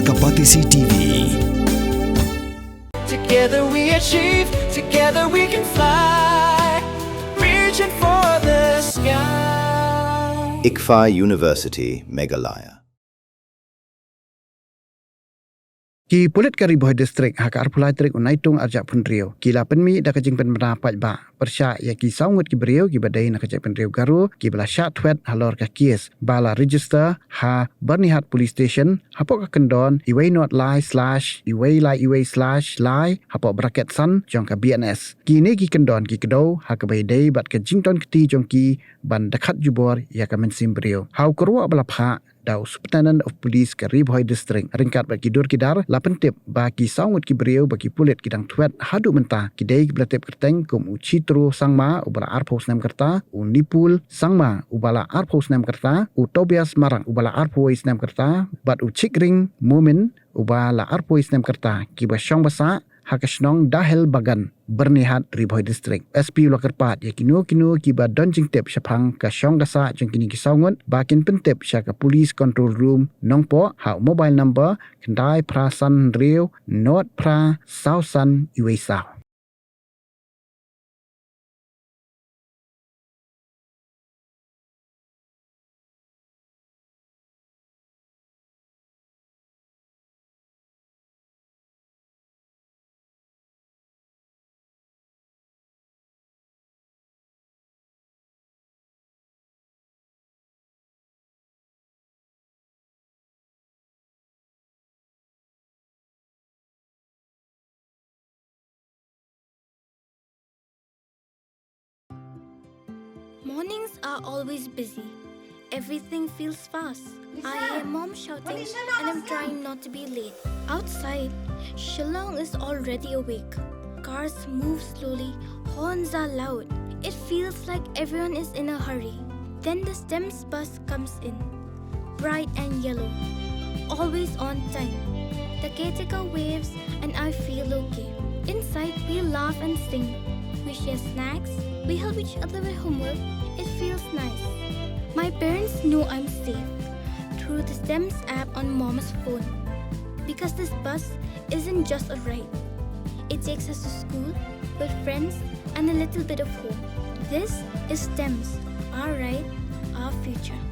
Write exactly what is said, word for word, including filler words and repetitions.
Kapatisi T V. Together we achieve, together we can fly, reaching for the sky. ICFAI University, Meghalaya. Ki pulit ka Ri Bhoi District ha ka arphew lai tarik u Naitung arhajar arphew hynriew ki la pynmih da ka jingpynbna paidbah pyrshah ïa ki saw ngut ki briew kiba dei na ka jaitbynriew Garo kiba la shah thwet halor ka case ba la register ha Byrnihat Police Station hapoh ka kyndon uwei not lai slash uwei lai uwei slash lai hapoh bracket san jong ka B N S. Kine ki kyndon ki kdew ha kaba ïadei bad ka jington kti jong ki ban dakhat jubor ïa ka mynsiem briew. Ha u kyrwoh ba la phah da u Superintendent of Police ka Ri Bhoi District ryngkat bad ki dur ki dar la pyntip ba ki saw ngut ki briew ba ki pulit ki dang thwet haduh mynta ki dei kiba la tip kyrteng kum u Chitro Sangma uba la arphew snem ka rta, u Nipul Sangma uba la arphew snem ka rta, u Tobias Marang uba la arphew wei snem ka rta bad u Chikring Momin uba la arphew wei snem ka rta kiba shong ba sah ha ka shnong Dahel Bagan, Byrnihat, Ri Bhoi District. S P u la kyrpad ïa kino kino kiba don jingtip shaphang ka shong ka sah jong kine ki saw ngut ba kin pyntip sha ka Police Control Room Nongpoh ha u mobile number khyndai phra san hynriew not phra saw san uwei saw. Mornings are always busy. Everything feels fast. I hear mom shouting and I'm trying not to be late. Outside, Shillong is already awake. Cars move slowly, horns are loud. It feels like everyone is in a hurry. Then the STEMS bus comes in, bright and yellow, always on time. The caretaker waves and I feel okay. Inside, we laugh and sing. We share snacks. We help each other with homework. It feels nice. My parents know I'm safe through the STEMS app on Mom's phone. Because this bus isn't just a ride. It takes us to school, with friends, and a little bit of hope. This is STEMS, our ride, our future.